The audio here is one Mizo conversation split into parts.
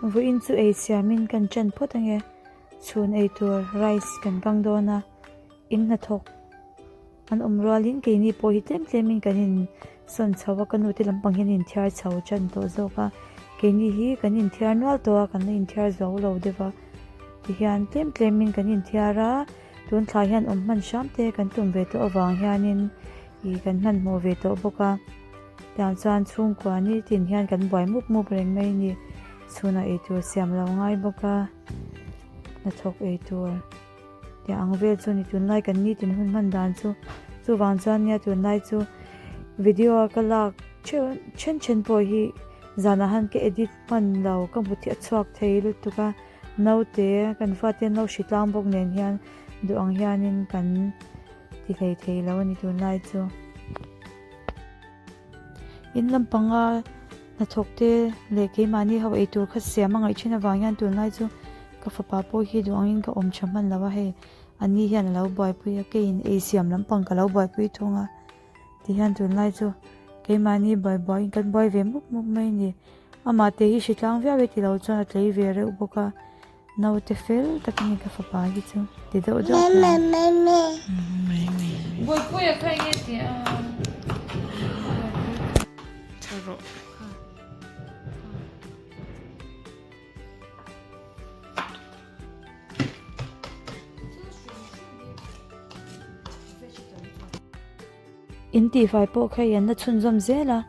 Vawiin chu ei siamin kan ṭan phawt ange. Chhun ei tur rice kan kang dawn a, in hnathawk an awm rualin keini pawh hi tlem tlemin kan insawn chho a, ka nute lampang hian an inthiar chho ṭan tawh zawk a, keini hi kan inthiar nual tawh a, kan la inthiar zo lo deuh a, tihian tlem tlemin kan inthiar a, tun thla hian awm hman hram te kan tum ve tawh avang hianin ih kan hmanhmawh ve tawh bawk a. Tiang chuan chhungkua nitin hian kan buai mup mup reng mai a ni. Chhunah eitur siam lo ngai bawk a, hnathawk eitur tiang ang vel chu a ni. Tunlai kan nitin hun hman dan chu chuvang chuan nia tunlai chu video a ka lak theuh then then pawh hi zanah han ka edit hman lo ka hmu a chhuak thei lutuk a, naute kan fate an lo hri tlang bawk nen hian duh ang hianin kan ti hlei thei lo a ni tunlai chu. In lampanga hnathawk te leh keimahni ho eitur kha siam a ngaih thin avang hian tunlai chu ka fapa pawh hi duh angin ka awm tha hman lo a hei ani hian a lo buaipui a keiin ei siam lampang ka lo buaipui thung a tihian tunlai chu keimahni buai buaiin kan buai ve mup mup mai a ni amah te hi hritlang viau e tilo chuan a tlei ve reuh bawk a. Naute fel tak a ni ka fapa hi chu ti deuh deuh hian. Buaipuia kha enge ti a? Tha rawh. In tihfai pawh kha i an la chhunzawm zel a,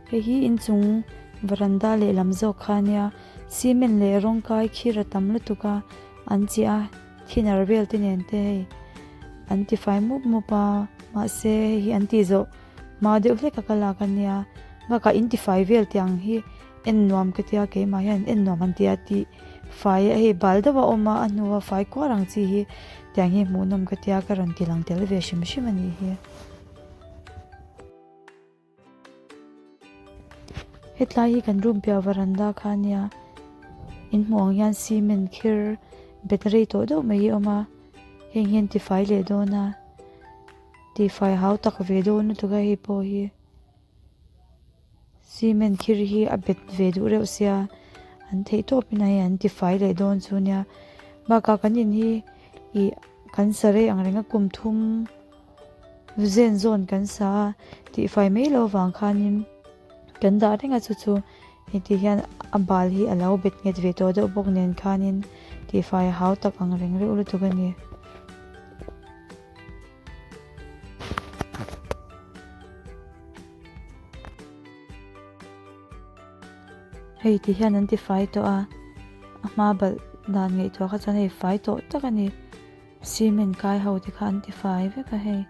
hei hi inchung varanda lehlam zawk kha ania cement leh rawng kai khir a tam lutuk a an chiah a thinner vel te nen te hei an tifai mup mup a mahse hei hi an tih zawh hma deuh hlek a ka lak ania bakah in tifai vel tih ang hi en nuam ka tia keimah hian en nuam han tia tih fai a hei bal deuh a awm a a hnua fai kuar ang chi hi tiang hi hmuhnawm ka tia ka rawn ti lang tel ve hrim hrim a nih hi. Hetlai hi kan room piah varanda kha ania in hmuh ang hian cement khir bet rei tawh deuh mai hi a awm a heng hian tifai leh dawn a tifai hau tak ve dawn lutuk a hei pawh hi. Cement khir hi a bet ve duh reuh sia an theih tawp in hei an tifai leh dawn chu nia bakah kan in hi ih kan sa rei ang reng a kum thum zen zawn kan sa a tihfai mai loh avang khanin kan dah reng a chu chu heti hian a bal hi a lo bet nghet ve tawh deuh bawk nen khanin tihfai a hau tak ang reng reuh lutuk a ni. Hei ti hian an ti fai tawh a a hma balh dan ngaihtuah kha chuan hei fai tawh tak a ni cement kai ho te kha an ti fai vek a hei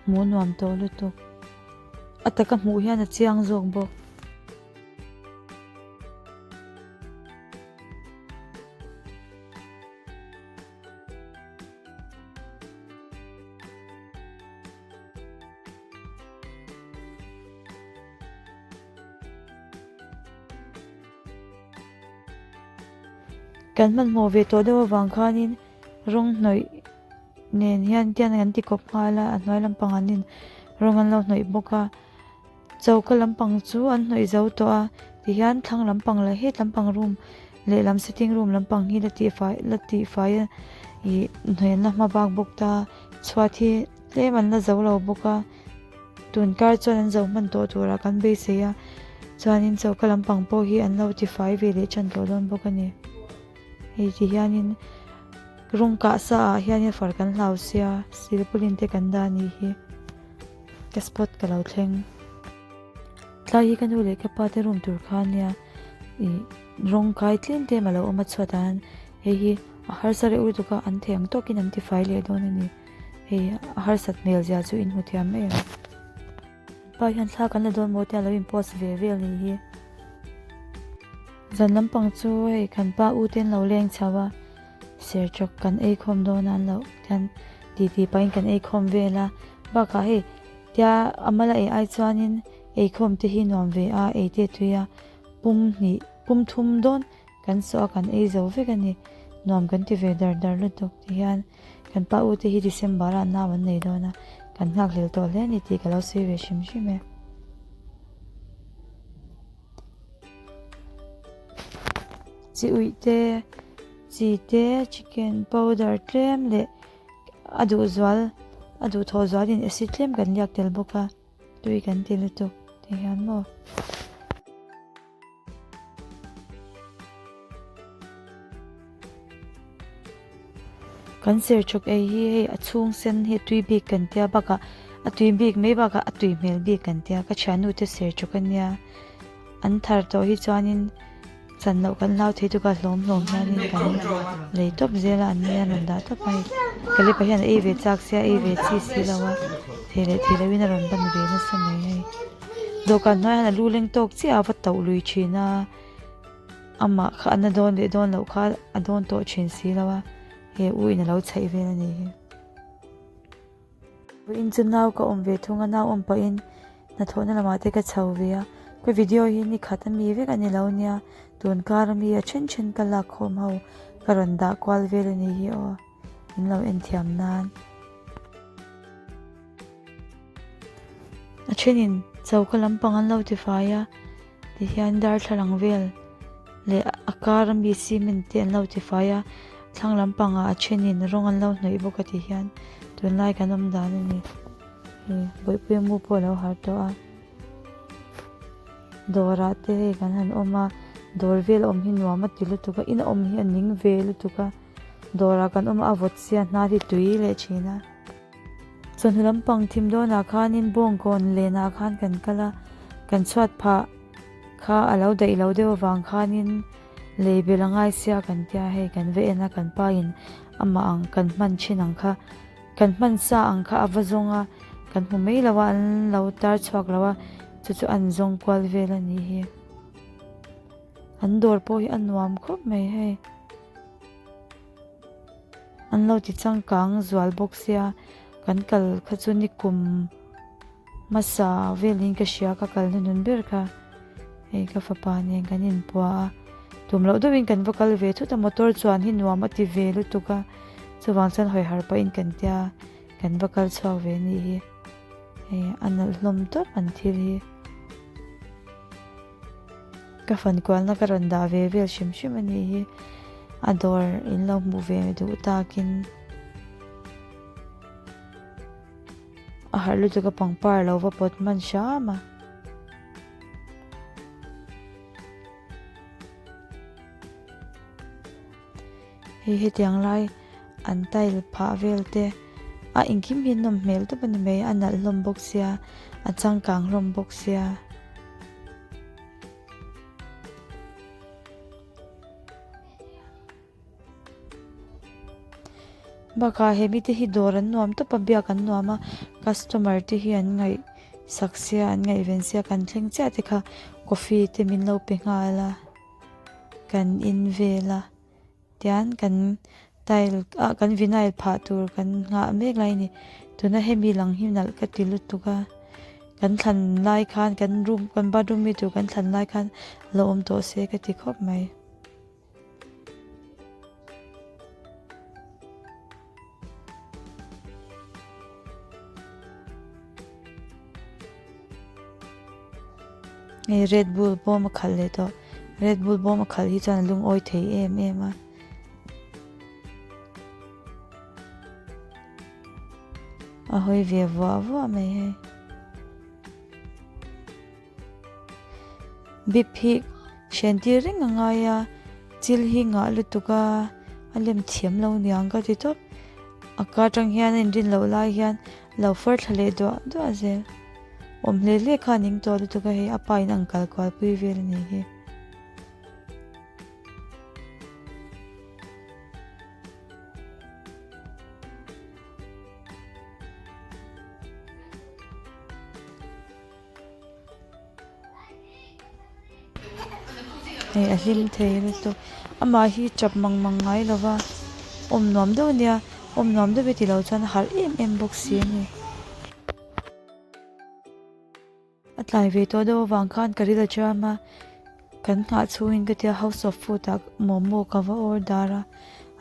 hmuh nuam tawh lutuk a taka hmuh hian a chiang zawk bawk. Kan hmanhmawh ve tawh deuh avang khanin rawng hnawih nen hian tian an ti kawp nghal a a hnuai lampang an in rawng an lo hnawih bawk a choka lampang chu an hnawih zo tawh a tihian thlang lampang leh het lampang room lehlam sitting room lampang hi la tihfai la tihfai a ih hnawih an la hma bak bawk ta chhuat hi tlem an la zo lo bawk a tun kar chuan an zo hman tawh turah kan beisei a chuanin choka lampang pawh hi an lo tifai ve leh tan tawh dawn bawk a ni hei ti hianin rawng kah sa ah hianin far kan hlau sia silpaulin te kan dah a nih hi ka spot ka lo thleng tlai hi ka nu leh ka pa te room tur kha ania ih rawng kai tlem tlem a lo awm a chhuat ah hian hei hi a harsa reuh lutuk a an thei ang tawkin an tifai leh dawn a ni. Hei a harsat hmel zia chu in hmu thiam mai ang. Pa hian thla kan la dawn maw tia lo in post ve vel ni hi. Zan lampang chu hei kan pa u te an lo leng chho a, serchawk kan ei khawm dawn a an lo tian titi pahin kan ei khawm vel a, bakah hei tia a mala ei ai chuanin ei khawm te hi nuam ve a, ei te tui a, pum hnih pum thum dawn kan sawh a kan ei zo vek a ni, nuam kan ti ve dar dar lutuk ti hian. Kan pa u te hi December ah nau an nei dawn a, kan nghakhlel tawh hle a ni tih ka lo sawi ve hrim hrim e. Chi uih te, chi te, chicken powder tlem leh a duh zual a duhthawh zualin acid tlem kan liak tel bawk a tui kan ti lutuk ti hian maw. Kan serchhawk ei hi hei a chhung sen hi a tui bik kan tia bakah a tui bik mai bakah a tui hmel bik kan tia ka thiannu te serchhawk a nia an thar tawh hi chuanin chan loh kan hlau thei tuk a hlawm hlawm hianin kan lei tawp zel a an nia an rawn dah tawp a hei Kalepa hian a ei ve chak sia a ei ve chi si lo a thei leh thei loin a rawn ban ve nasa mai hei dawhkan hnuaiah hian a lu leng tawk chiah a va tauh lui thin a. Amah kha a na dawn leh dawn loh kha a dawn tawh thin si lo a, he u in a lo chhaih vel a ni hi. Vawiin chu nau ka awm ve thung a, nau awm pahin hnathawhna lamah te ka chho ve a, ka video hi ni khat a mi vek a ni lo nia, tun kar a mi a then then ka lak khawm ho ka rawn dah kual vel a ni hi aw, min lo en thiam nan. A thenin choka lampang an lo tifai a tihian darthlalang vel leh a kar ami cement te an lo tifai a thlang lampangah a thenin rawng an lo hnawih bawk a tihian tunlai kan awm dan a ni hei bawihpuia mu pawh a lo har tawh a dawrah te hei kan han awm a dawr vel awm hi nuam a ti lutuk a in a awm hi a ning ve lutuk a dawrah kan awm a a vawt sia hnar hi tui leh thin a. Chawhnu lampang thim dawnah khanin bawngkawn lenah khan kan kal a, kan chhuat phah kha a lo daih lo deuh avang khanin lei bel a ngai sia kan tia hei kan va en a kan pa in amah ang kan hman thin ang kha kan hman sa ang kha a va zawng a kan hmu mai lo a an lo tar chhuak lo a chu chu an zawng kual vel a nih hi an dawr pawh hi a nuam khawp mai hei. An lo ti changkang zual bawk sia kan kal kha chu ni kum hmasa velin ka hria ka kalna nun ber kha hei ka fapa nen kan inpua a tum loh deuhin kan va kal ve thut a motor chuan hi nuam a ti ve lutuk a chuvang chuan hawi harh pahin kan tia kan va kal chhuak ve anih hi hei a nalh hlawm tawp an thil hi. Ka fan kualna ka rawn dah ve vel hrim hrim a nih hi a dawr in lo hmuh ve duh takin a harh lutuk a pangpar lo va pawt hman hram a. Hei hetiang lai an tile phah vel te a engkim hi nawm hmel tawp a ni mai a nalh hlawm bawk sia a changkang hlawm bawk sia. Bakah he mite hi dawr an nuam tawp a biak an nuam a customer te hi an ngaih sak sia an ngaihven sia kan thleng chiah te kha coffee te min lo pe nghal a kan in vel a. Tian kan tile ah kan vinyl phah tur kan nghah mek lai a ni. Tuna hemi lang hi nalh ka ti lutuk a. Kan thlan lai khan kan room kan bathroom mi tur kan thlan lai khan lo awm tawh se ka ti khawp mai. Hei red bull bawm a khalh leh tawh red bull bawm a khalh hi chuan a lungawi thei em em a. A hawi ve vuah vuah mai hei. Bip hi hren tir reng a ngai a chil hi ngah lutuk a a lem thiam lo niang ka ti tawp a kar atang hian a inrin loh lai hian lo far thla leh duah duah zel awm hle hle kha a ning tawh lutuk a hei a pa in a ang kal kual pui vel a nih hi. Hei a hlim thei lutuk amah hi chap mang mang ngai lo va awm nuam deuh a nia awm nuam deuh e tilo chuan a harh em em bawk si a ni. A tlai ve tawh deuh avang khan ka ril a jam a, kan nghah chhungin ka tia house of food ah momo ka va order a,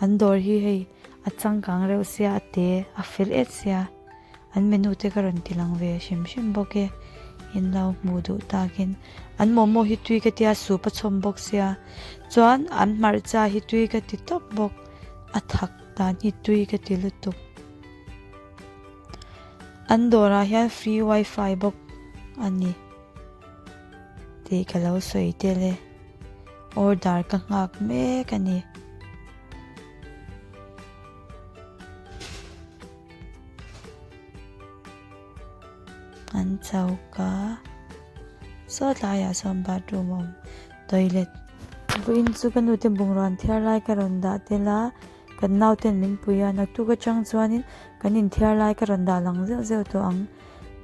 an dawr hi hei a changkang reuh sia a te a fel et sia, an menu te ka rawn ti lang ve hrim hrim bawk e. In lo hmuh duh takin an momo hi tui ka tia soup a chhawm bawk sia chuan an hmarcha hi tui ka ti tawp bawk a thak dan hi tui ka ti lutuk. An dawrah hian free wifi bawk a ni tih ka lo sawi tel e. Order ka nghak mek a ni. An choka saw tlaiah sawn bathroom a awm toilet. Vawiin chu ka nute bungrua an thiar lai ka rawn dah tel a. Kan nauten min pui a, naktuk atang chuanin kan inthiar lai ka rawn dah lang zeuh zeuh tawh ang.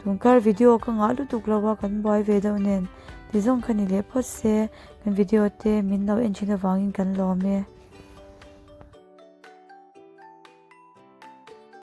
Tunkar video ka ngah lutuk lo a, kan buai ve deuh nen ti zawng kha ni leh phawt se, kan video te min lo en thin avangin kan lawm e.